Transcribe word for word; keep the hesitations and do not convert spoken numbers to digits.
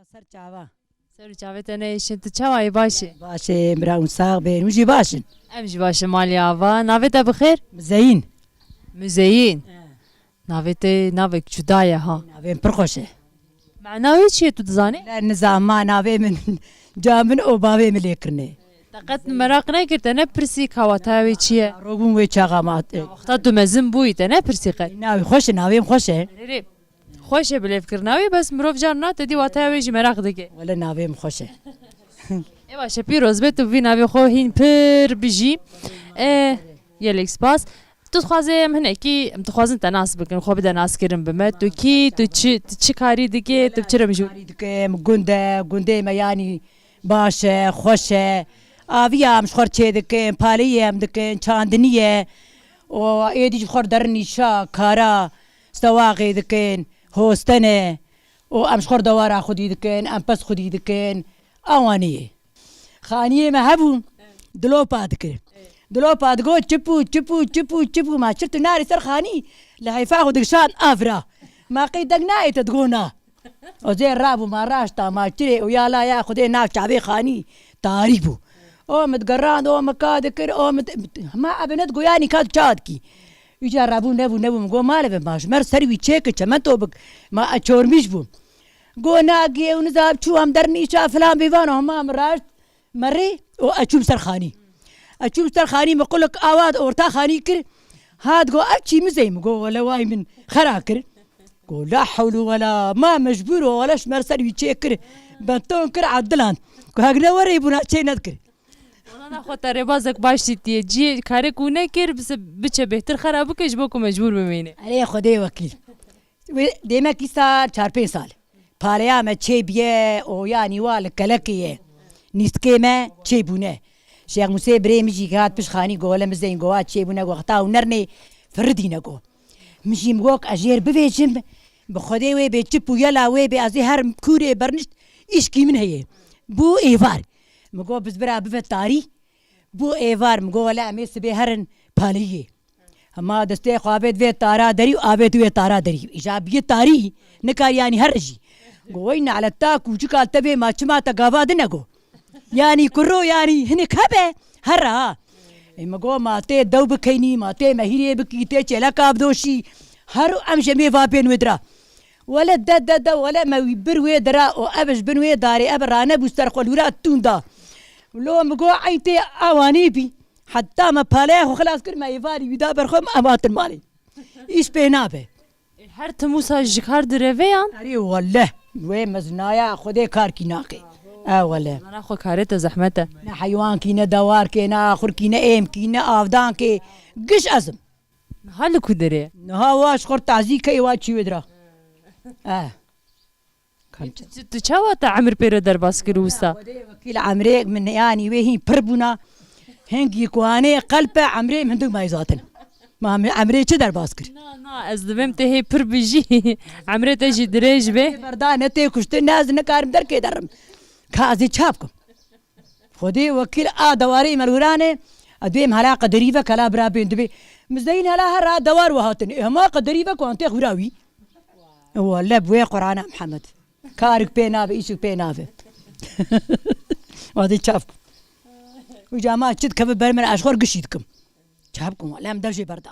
Ser çava. Ser û çavê te neyêşin. Tu çawa yî, baş î? Baş ê, mira hûn sax bên. Hûn jî baş in. Em jî baş in, malî ava. Navê te bi xêr? Mizeyîn. Mizeyîn. He. Navê te navek cuda ye ha. Navê min pir xweş e. Mana wê çi ye, tu dizanî? Le nizam ma navê min ca min û bavê min lê kirine. Te qet meraq nekir, te nepirsî ka wataya wê çi ye? Robûn wê çaxa ma. Wexta tu mezin bûyî, te nepirsî qet? Navê xweş e, navê min xweş e. Erê, xweş e bilêvkirina wê, bes mirov carna te dî wataya wê jî meraq dike. Wele navê min xweş e. Ê baş e, pîroz be, tu vî navê xwe hîn pir bijî. E, gelek spas. Tu dixwazê em hinekî, em dixwazin te nas bikin, xwe bide naskirin bi me. Tu kî, tu çi, tu çi karî dikê, tu bi çi re mijûl? Karî dikim, gund e, gundê me yanî baş e, xweş e. Aviya em ji xwe re çê dikin, paleyê em dikin, çandinî ye. Û êdî ji xwe re derin nîşa, kara, stewaxê dikin, hostene. Û em ji xwe re dewara xwedî dikin, em pez xwedî dikin. Ewanî ye. Xaniyê me hebû, dilopa dikir. Dilopa digot, "Çipû, çipû, çipû, çipû, ma çi tu narî ser xanî? Li heyfa xwe dikişand avira. Ma qey deng nayê te?" Digot, "Na." O zê rabû, ma raşta, ma çirê û ya la ya Xwedê nav çavê xanî tarî bû. O min digerand, o min ka dikir, o min, ma ebe ne digot, yanî ka tu ça dikî? Îca rabû, nebû, nebû, min got, "Male be, ma ji mer ser wî çêkir, çemento bik, ma e çormîş bû." Go nagê û nizam çû em dernîşa filan bêvan, hema min raşt merê û ez çûm ser xanî. Ez çûm ser xanî, min qulik awa di orta xanî kir. Hat go, "Ev çî mizey?" Min go, "Wele way min xera kir." Go, "La hewlu wela, ma mecbûr o, wele ji mer ser wî çê kir. Beton kir, ediland. Ku hek ne werê bûna çê nedikir." Wala naxwe te rêbazek baş dîtiye. Ciyê karê ku nekir, bise-, biçe bêhtir xera bike ji bo ku mecbûr bimîne. Erê Xwedê wekîl. Wê demek îsa çar pênc sal. Paleya me çêbiye û yanî wa li kelekê ye. Nîstikê me çêbûne. Şêx Mûsê birê min jî hat pişt xanî go, "Wele Mizeyîn," go, "wa çêbûne," go, "Wexta hûn nernê firidîne," go. Min jî min got, "Ez jê re bivêjim, bi Xwedê wê bê çip û yela wê bê, ez ê herim kûrê bernişt, îşkî min heye." Bû êvar. Min got, "Bizbira bive tarî." Bû êvar, min got, "Wele em ê sibê herin paleyê." Hema destê xwe avêt vê tara derî û avêt wê tara derî. Îja biyê tarî, nikar yanî here jî. Go, "Wey naleta kûçika te vê ma çima te gava dine?" Go. Yanî kuro yanî hinek hebe, here ha. Ê, min go, "Ma tê dew bikeynî, ma tê mehîrê bikî, tê çêleka bidoşî. Her em ji mêva bên wê dira." Wele de, de, de, wele me wî bir wê dira û ev ji bin wê darê, ev rane bû ser xwe lûra tûn da. Lo min go, "Ey tê awanî bî." Heta me paleya xwe xilas kir, me êvarî wî da ber xwe, em hatin malê. Îş pê nabe. Her tim wisa ji kar direve yan? Erê wele, wê mezinaya Xwedê karkî nake. E wele. Mana xwe karê te zehmet e. Ne heywankî, ne dewarkê, ne axurkî, ne êmkî, ne avdankê. Giş ez im. Niha li ku derê? Niha wa ji xwe tazî key wa çî wê dira. Eh. Tu, tu çawa te emir pê re derbas kir wisa? Xwedê wekîl emrê min, yanî wê hîn pir bûna. Hingî kuanê qelpe emrê min hindik mayî zaten. Ma em-, emrê çi derbas kir? Na, na, ez dibêm te hê pir bijî. Emrê te jî dirêj be. Berda ne tê kuştin, ne ez nikarim derkê derim. Ka ez ê çap kim? Xwedê wekîl a dewarê me li Hûranê, ez dibêm hela qederî ve kela bira bên dibê. Mizeyîn hela her a dewar we hatin. Ê hema qederî ve ku an tê xwira wî. Wele bi wê Qur'ana Mihemed. Karik pê nabe, îşik pê nabe. Wadî çav. Uca ma çi dikeve ber min, ez xwe gişî dikim. Çav kum, wele em dev jê berda.